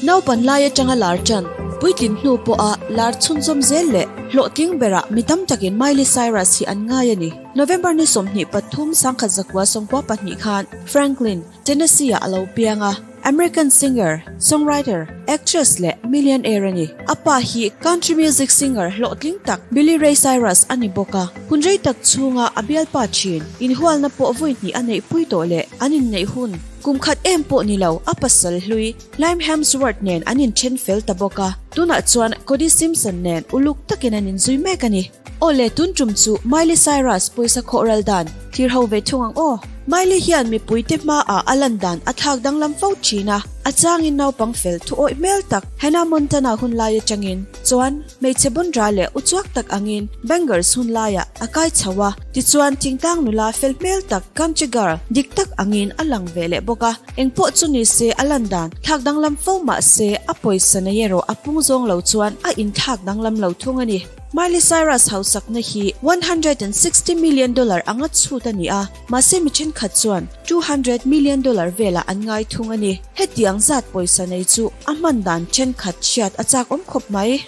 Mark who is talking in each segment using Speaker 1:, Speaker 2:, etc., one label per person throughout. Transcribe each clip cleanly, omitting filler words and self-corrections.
Speaker 1: Naupan lai atanga lar tan, puitlin hnu pawha lar chhunzawm zel leh hlawhtling berah mi tam takin Miley Cyrus hi an ngai a ni. November ni 23 1992 khan Franklin, Tennessee-ah a lo piang a. American singer, songwriter, actress leh millionaire a ni. A pa hi country music singer hlawhtling tak Billy Ray Cyrus a ni bawk a. Hun rei tak chhunga a bialpa thin, inhualna pawh vawi hnih a neihpui tawh leh an inneih hun kum khat em pawh ni lo a pasal hlui Lime Hemsworth nen an inthen fel ta bawk a. Tunah chuan Cody Simpson nen uluk takin an inzui mek a ni. Aw le, tun tum chu Miley Cyrus pawisa khawh ral dan thlir ho ve thung ang aw. Miley hian mipuite hmaah a lan dan a thlak danglam fo thin a, a changin naupang fel thu awih hmel tak Hannah Montana hun lai atangin chuan hmeichhe bunra leh uchuak tak angin Bangers hun laiah a kai chho a, tichuan thingtlang nula fel hmel tak country girl dik tak angin a lang ve leh bawk a. Engpawh chu ni se a lan dan thlak danglam fo mah se a pawisa nei erawh a pung zawng lo chuan a inthlak danglam lo thung a ni. Miley Cyrus hausakna hi $160 million anga chhut a ni a, mahse mi thenkhat chuan $200 million velah an ngai thung a ni. Hetiang zat pawisa nei chu a hman dan thenkhat hriat a chak awm khawp mai.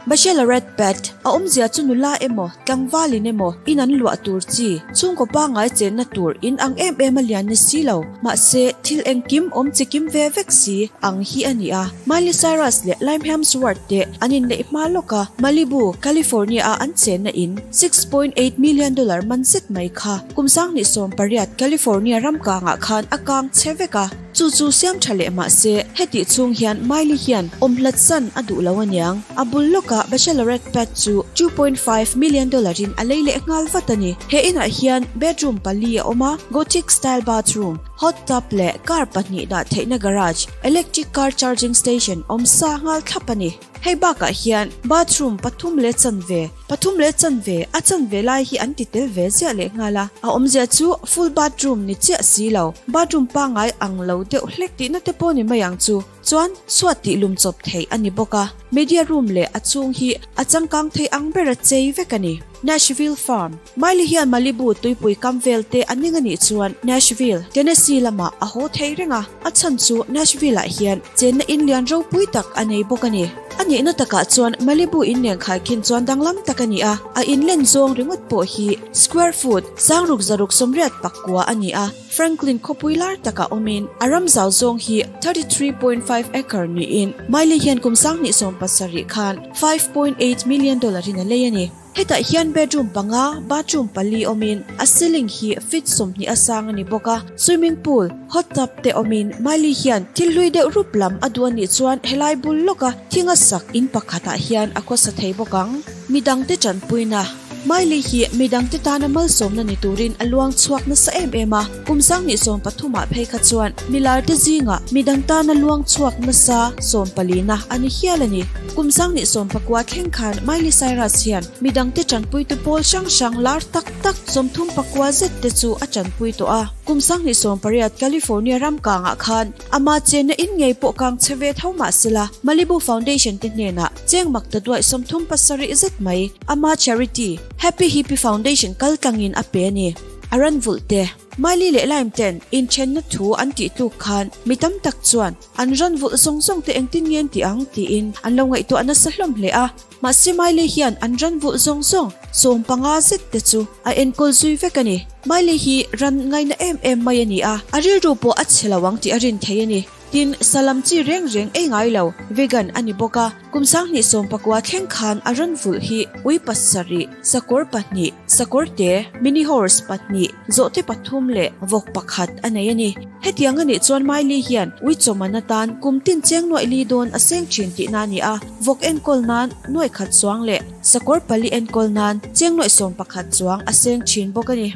Speaker 1: Bachelorette Pat, a awmzia chu nula emaw, tlangvalin emaw in an luah tur chi, chhungkaw pangngai chenna tur in ang em em a lian ni si lo, mahse thil engkim awm chi kim ve vek si ang hi a ni a. Miley Cyrus leh Liam Hemsworth te an inneih hma lawk a, Malibu, California-a an chenna in $6.8 million man zet mai kha kum 2018 California ram kangah khan a kang che vek a. Chu chu siam tha leh mah se, hetih chhung hian Miley hian awm hlat san a duh lo aniang. A bul lawkah Bachelorette Pat chu $2.5 million in a lei leh nghal vat a ni. He inah hian bedroom pali a awm a, Gothic style bathroom, hot tub leh car pahnih dah theihna garage, electric car charging station awm sa nghal thlap a ni. Hei bakah hian bathroom pathum leh chanve, pathum leh chanve, a chanve lai hi an ti tel ve ziah leh nghal a, a awmzia chu full bathroom ni chiah si lo, bathroom pangngai ang lo deuh hlek tihna te pawh ni mai ang chu. Chuan chhuat tih lum chawp theih a ni bawk a, media room leh a chhung hi a changkang thei ang ber a chei vek a ni. Nashville Farm. Miley hian Malibu tuipui kam vel te a ning a nih chuan Nashville, Tennessee lamah a haw thei reng a, a chhan chu Nashville ah hian chenna in lian ropui tak a nei bawk a ni. A nihna takah chuan Malibu in nen khaikhin chuan danglam tak a ni a, a in len zawng ringawt pawh hi square foot 6880 a ni a, Franklin khawpui lar takah awmin a ram zau zawng hi 33.5 acre niin Miley hian kum 2017 khan $5.8 million in a lei a ni. Hetah hian bedroom panga, bathroom pali awmin a ceiling hi feet 20 a sang a ni bawk a. Swimming pool, hot tub te awmin Miley hian thil hlui deuh rup lam a duh a nih chuan helai bul lawka thinga sak in pakhatah hian a khawsa thei bawk ang. Midangte tanpuina, Miley hi midangte tana malsawmna ni turin a luang chhuak nasa em em a, kum 2013 ah phei kha chuan milar te zingah midang tana luang chhuak nasa 14 na a ni hial a ni. Kum 2019 thleng khan Miley Cyrus hian midangte tanpuitu pawl hrang hrang lar tak tak 39 zet te chu a tanpui tawh a. Kum 2018 California ram kangah khan ama chenna in ngei pawh kang che ve tho mah sela Malibu Foundation te hnenah cheng mak ta duai 37 zet mai ama charity Happy Hippie Foundation kal tlangin a pe a ni. A ran vulh te. Miley leh Lime ten inthenna thu an tih tluk khan mi tam tak chuan an ran vulh zawng zawng te engtin nge an ti ang tiin an lo ngaihtuah nasa hlawm hle a. Mahse Miley hian an ran vulh zawng zawng 15 zet te chu a enkawl zui vek a ni. Miley hi ran ngaina em em mai a ni a, a rilru pawh a chhe lo ang tih a rin thei a ni. Tin, salam chi reng reng ei ngai lo, vegan a ni bawk a. Kum 2019 thleng khan a ran vulh hi ui pasarih, sakawr pahnih, sakawr te, mini horse pahnih, zawhte pathum leh vawk pakhat a nei a ni. Hetiang a nih chuan Miley hian ui chawman atan kum tin cheng nuaih li dawn a seng thin tihna a ni a, vawk enkawl nan nuaih khat chuang leh sakawr pali enkawl nan cheng nuaih 11 chuang a seng thin bawk a ni.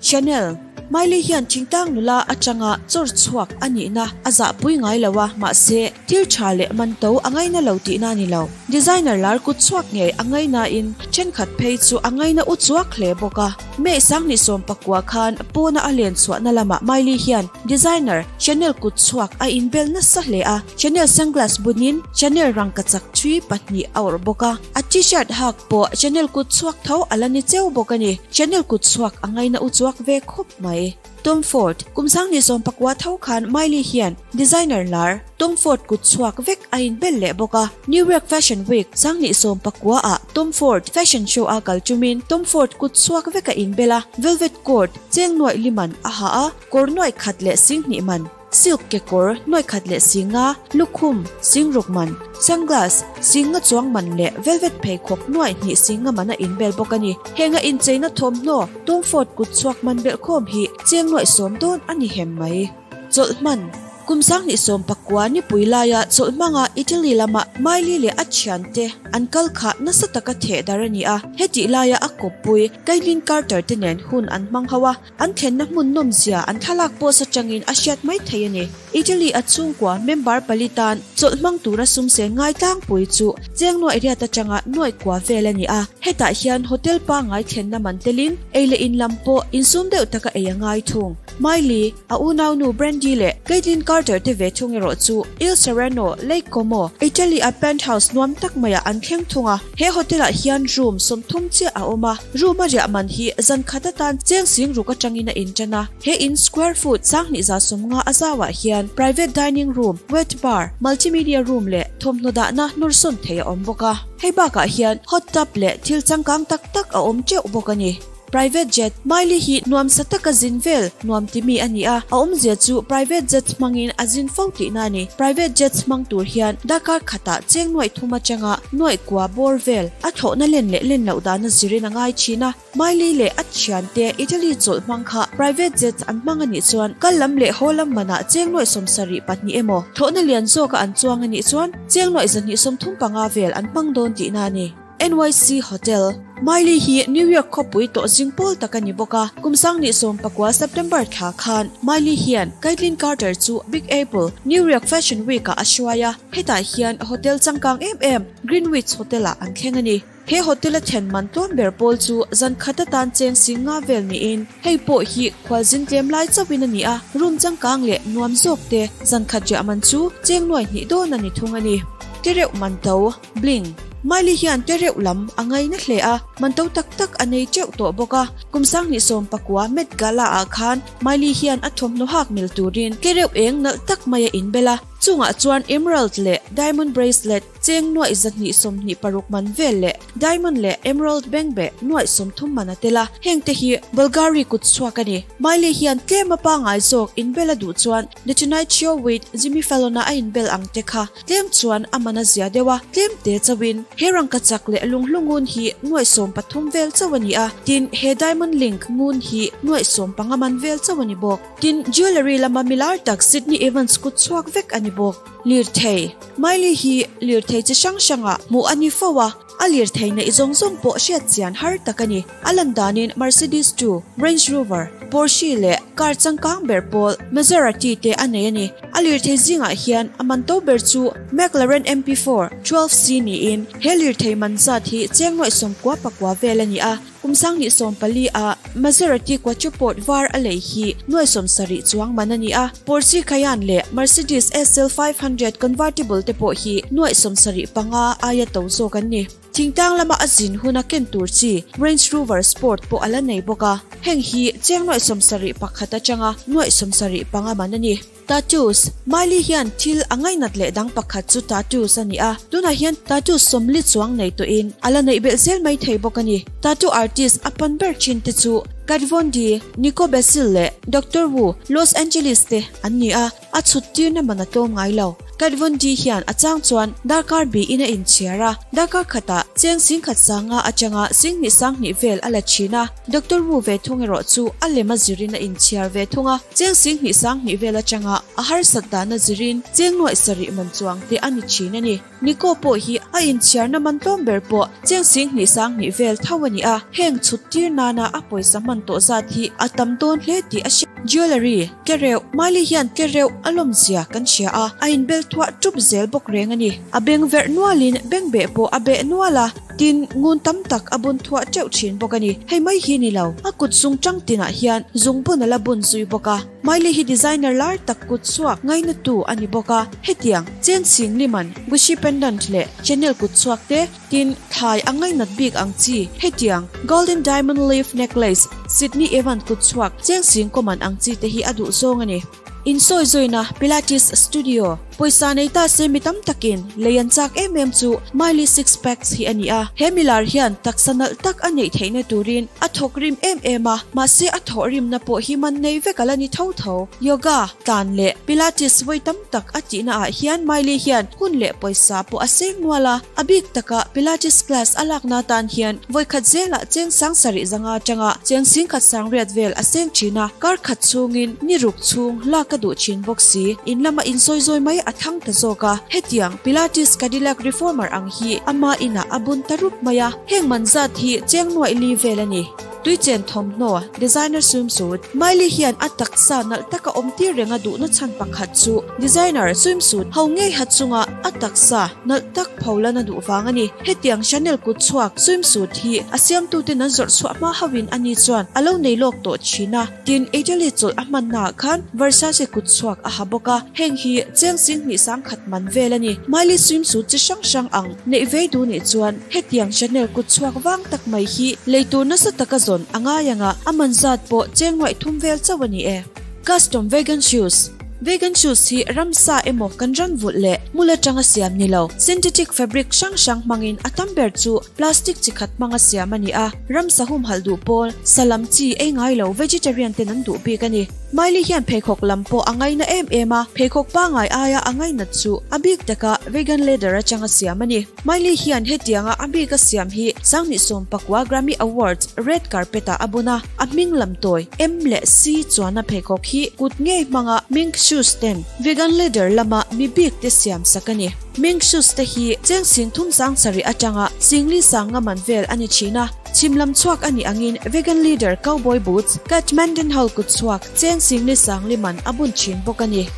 Speaker 1: Chanel, Miley hian thingtlang nula atanga chawr chhuak a nihna a zahpui ngai lo a, mahse thil tha leh man to a ngaina lo tihna a ni lo. Designer lar kut chhuak ngei a ngainain thenkhat phei chu a ngaina u chuak hle bawk a. May 2019 khan pawna a len chhuahna lamah Miley hian designer Chanel kut chhuak a inbel nasa hle a, Chanel sunglass bunin Chanel rangkachak thi pahnih a awrh bawk a. A t-shirt hak pawh Chanel kut chhuak tho a la ni cheu bawk a ni. Chanel kut chhuak a ngaina u chuak ve khawp mai. mai. Tom Ford, Kum 2019 tho khan Miley hian designer lar Tom Ford kut chhuak vek a inbel leh bawk a. New York Fashion Week 2019 ah Tom Ford fashion show a kal tumin Tom Ford kut chhuak vek a inbel a, velvet coat cheng nuaih li man a ha a, kawr nuaih khat leh singhnih man. Silk kekawr nuaih khat leh singa, lukhum, singruk man, sunglass, singa chuang man leh velvet pheikhawk nuaih hnih singa man a inbel bawk a ni. Heng a incheina thawmhnaw Tom Ford kut chhuak man belhkhawm hi cheng nuaih sawm dawn a ni hem mai. Chawlh hman, Kum 2019 nipui laia chawlh hmanga Italy lama Miley leh a thiante an kal kha nasa taka theh dar a ni a, hetih laia a kawppui Kaitlynn Carter te nen hun an hmang ho a. An thlenna hmun nawmzia an thlalak post atangin a hriat mai thei a ni. Italy a chhungkua member pali tan chawlh hmang tura sumseng ngai tlangpui chu cheng nuaih riat atanga nuaih kua vel a ni a. Hetah hian hotel pangngai thlenna man telin ei leh in lam pawh insum deuh taka ei a ngai thung. Miley, a unaunu Brandy leh Kaitlynn Carter te ve thung erawh chu Il Sereno, Lake Como, Italy a penthouse nuam tak maiah an thleng thung a. He hotel ah hian room 30 chiah a awm a, room a riah man hi zan khat atan cheng sing ruk atangin a intan a. He in square foot 2050 a zauah hian private dining room, wet bar, multimedia room leh thawmhnaw dahna nawr sawn thei a awm bawk a. Hei bakah hian hot tub leh thil changkang tak tak a awm teuh bawk a ni. Private jet, Miley hi nuamsa taka zin vel nuam ti mi a ni a, a awmzia chu private jet hmangin a zin fo tihna a ni. Private jets hmang tur hian darkar khatah cheng nuaih thum atanga nuaih kua bawr vel a thlawhna len leh len loh dana zirin a ngai thin a. Miley leh a thiante Italy chawlh hmang kha private jets an hmang a nih chuan kal lam leh haw lam manah cheng nuaih 72 emaw thlawhna lian zawka an chuang a nih chuan cheng nuaih 235 vel an hmang dawn tihna a ni. NYC Hotel, Miley hi New York khawpui tawh zing pawl tak a ni bawk a, kum 2019 September thla khan Miley hian Kaitlynn Carter chu Big Apple, New York Fashion Week-ah a hruai a, hetah hian hotel changkang em em Greenwich Hotel-ah an thleng a ni. He hotel-a thlen man tlawm ber pawl chu zan khat atan cheng 50 vel niin hei pawh hi khualzin tlem lai chauhin a ni a, room changkang leh nuam zawk te zan khat riah man chu cheng nuai hnih dawn a ni thung a ni. Tereuh man to. Bling, Miley hian te reuh lam a ngaina hle a, man to tak tak a nei teuh tawh bawk a. Kum 2019 Met Gala ah khan Miley hian a thawmhnaw hak mil turin ke reuh eng nalh tak mai a inbel a, chungah chuan emerald leh diamond bracelet cheng nuaih 226 man vel leh diamond leh emerald bengbeh nuaih 30 man a tel a, heng te hi Bulgari kut chhuak a ni. Miley hian tlem a pangngai zawk inbel a duh chuan The Tonight Show with Jimmy Fallon a a inbel ang te kha Tlem chuan a man a zia deuh a, tlem te chauhin he rangka chak leh lunghlu ngun hi nuaih 13 vel chauh a ni a, tin he diamond link ngun hi nuaih 15 man vel chauh a ni bawk. Tin, jewellery lama milar tak Sydney Evans kut chhuak vek a ni bawk. Lirthei, Miley hi lirthei chi hrang hrangah hmuh a ni fo a, a lirthei neih zawng zawng pawh hriat chian har tak a ni. A lan danin Mercedes 2, Range Rover, Porsche leh car changkang ber pawl Maserati te a nei a ni. A lirthei zingah hian a man to ber chu McLaren MP4 12C niin he lirthei man zat hi cheng nuaih 99 vel a ni a. Kum 2014 ah Maserati Quattroporte var a lei hi nuaih 70 chuang man a ni a. Porsche Cayenne leh Mercedes SL 500 convertible te pawh hi nuaih 75 aia to zawk an ni. Thingtlang lama a zin huna ken tur chi Range Rover Sport pawh a la nei bawk a, heng hi cheng nuaih 71 atanga nuaih 75 man a ni. Tattoos, Miley hian thil a ngainat leh dang pakhat chu tattoos a ni a, tunah hian tattoos 40 chuang nei tawhin a la neih belh zel mai thei bawk a ni. Tattoo artist a pan ber thin te chu Kat Von D, Nico Basil leh Doctor Wu, Los Angeles te an ni a. A chhut tirna man a tlawm ngai lo. Kat Von D hian a chang chuan darkar biin a inchhiar a, darkar khatah cheng 10,000 sanga atanga 2,200 vel a la thin a. Doctor Wu ve thung erawh chu a lem a zirin a inchhiar ve thung a, cheng 2,200 vel atanga a harsat dana zirin cheng nuaih sarih man chuang te a ni thin a ni. Nico pawh hi a inchhiarna man tlawm ber pawh cheng 2,200 vel tho a ni a, heng chhut tir nana a pawisa hman tawh zat hi a tam dawn hle tih a hriat. Jewellery, tlereuh, Miley hian tlereuh a lawmzia kan hria a, a inbel thuah tup zel bawk reng a ni. A beng verh nualin bengbeh pawh a beh nual a. Tin, ngun tam tak a bun thuah teuh thin bawk a ni. Hei mai hi ni lo, a kut zungṭang tinah hian zungbun a la bun zui bawk a. Miley hi designer lar tak kut chhuak ngainatu a ni bawk a. Hetiang, chen ching liman, Gucci pendant leh Chanel kut chhuak te, tin, thlai a ngainat bik ang chi. Hetiang, golden diamond leaf necklace, Sydney Evan kut chhuak, cheng sing kawman ang chi te hi a duh zawng a ni. Insawizawiina Pilates Studio pawisa nei ta se mi tam takin lei an chak em em chu Miley Six Packs hi a ni a. He milar hian taksa nalh tak a neih theihna turin a thawk rim em em a, mahse a thawh rimna pawh hi man nei vek a la ni tho tho. Yoga, tlan leh Pilates vawi tam tak a tihna ah hian Miley hian hun leh pawisa pawh a seng nual a, a bik taka Pilates class a lakna tan hian vawi khat zelah cheng sang sarih zanga atanga cheng singkhat sangriat vel a seng thin a, kar khat chhungin ni ruk chhung lak a duh thin bawk si, in lama insawizawi mai a thang ta zawk a, hetiang Pilates Cadillac Reformer ang hi ama inah a bun ta rup mai a, heng man zat hi cheng nuaih li vel a ni. Tuichen thawmhnaw, designer swimsuit, Miley hian a taksa nalh taka awm tir renga duhna chhan pakhat chu designer swimsuit ho ngei ha chunga a taksa nalh tak pholan a duh vang a ni. Hetiang Chanel kut chhuak swimsuit hi a siamtuten an zawrh chhuah hma hauhin ani chuan a lo nei lawk tawh thin a. Tin, Italy chawlh a hmannaah khan Versace kut chhuak a ha bawk a, heng hi cheng sing hnih sang khat man vel a ni. Miley swimsuit chi hrang hrang ang neih vei duh nih chuan hetiang Chanel kut chhuak vang tak mai hi lei tur nasa taka zawn a ngai ang a, a man zat pawh cheng nuaih thum vel chauh a ni e. Custom Vegan Shoes Vegan shoes hi ramsa emaw kan ran vulh leh hmul atanga siam ni lo, synthetic fabric hrang hrang hmangin a tam ber chu plastic chi khat hmanga siam a ni a. Ramsa humhalh duh pawl, sa lam chi ei ngai lo vegetarian ten an duh bik a ni. Miley hian pheikhawk lam pawh a ngaina em em a, pheikhawk pangai aia a ngainat chu a bik taka vegan leather atanga siam a ni. Miley hian hetianga a bik a siam hi Sanghnih 19 Grammy Awards red carpet ah a bun a, a hming lam tawi M leh C chuan a pheikhawk hi kut ngei hmanga mink shoes ten vegan leather lama mi bik te siam sak a ni. Mink shoes te hi cheng sing thum sang sarih atanga singli sang nga man vel a ni thin a, chhim lam chhuak a nih angin vegan leather cowboy boots Kat Mendenhall kut chhuak cheng singli sang li man a bun thin bawk a ni.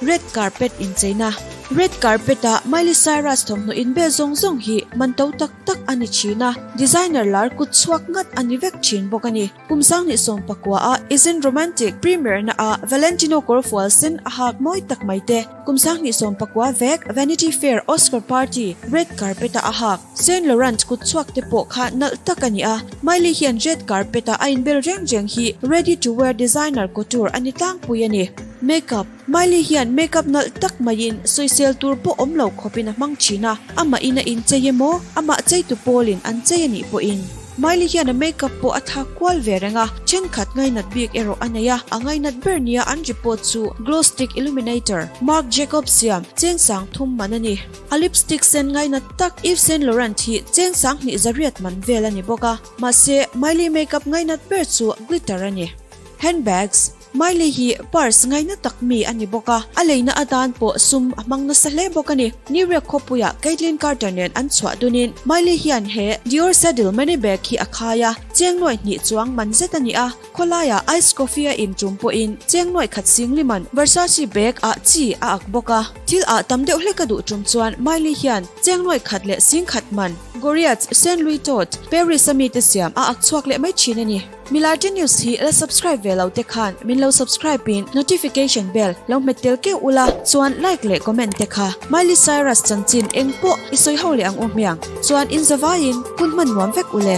Speaker 1: Red carpet incheina Red carpet a Miley Cyrus thawmhnaw inbel zawng zawng hi man to tak tak a ni thin a, designer lar kut chhuak ngat a ni vek thin bawk a ni. Kum 2019 a Isn't Romantic premiere na ah Valentino kawrfual sen a hak mawi tak mai te, kum 2019 vek Vanity Fair Oscar party red carpet a a hak Saint Laurent kut chhuak te pawh kha nalh tak a ni a, Miley hian red carpet a a inbel reng reng hi ready to wear designer couture a ni tlangpui a ni. Makeup, Miley hian makeup nalh tak maiin sawisel tur pawh awm lo khawpin a hmang thin a, amah in a inchei emaw, amah cheitu pawlin an chei a nih pawhin. Miley hian a makeup pawh a thlak kual ve reng a, thenkhat ngainat bik erawh a nei a, a ngainat ber nia an report chu Glow Stick Illuminator, Marc Jacobs siam, cheng sang thum man a ni. A lipstick sen ngainat tak Yves Saint Laurent hi cheng sang hnih zariat man vel a ni bawk a, mahse Miley makeup ngainat ber chu glitter a ni. Handbags. Miley hi purse ngaina tak mi a ni bawk a, a leina atan pawh sum a hmang nasa hle bawk a ni. New York khawpuiah Kaitlynn Carter nen an chhuah dunin Miley hian he Dior Saddle money bag hi a khai a, cheng nuaih hnih chuang man zet a ni a. Khawlaiah ice coffee a in tum pawhin cheng nuaih khat sing li man Versace bag ah chi a ak bawk a. Thil ah tam deuh hlek a duh tum chuan Miley hian cheng nuaih khat leh sing khat man Goriat Saint Louis Tote, Paris a mite siam a ak chhuak leh mai thin a ni. Milarte News hi la subscribe ve lo te khan min lo subscribe in notification bell lo hmet tel keuh ula chuan like leh comment te kha Miley Cyrus chanchin eng pawh i sawi ho leh ang u hmiang chuan in zavaiin hun hman nuam vek ule.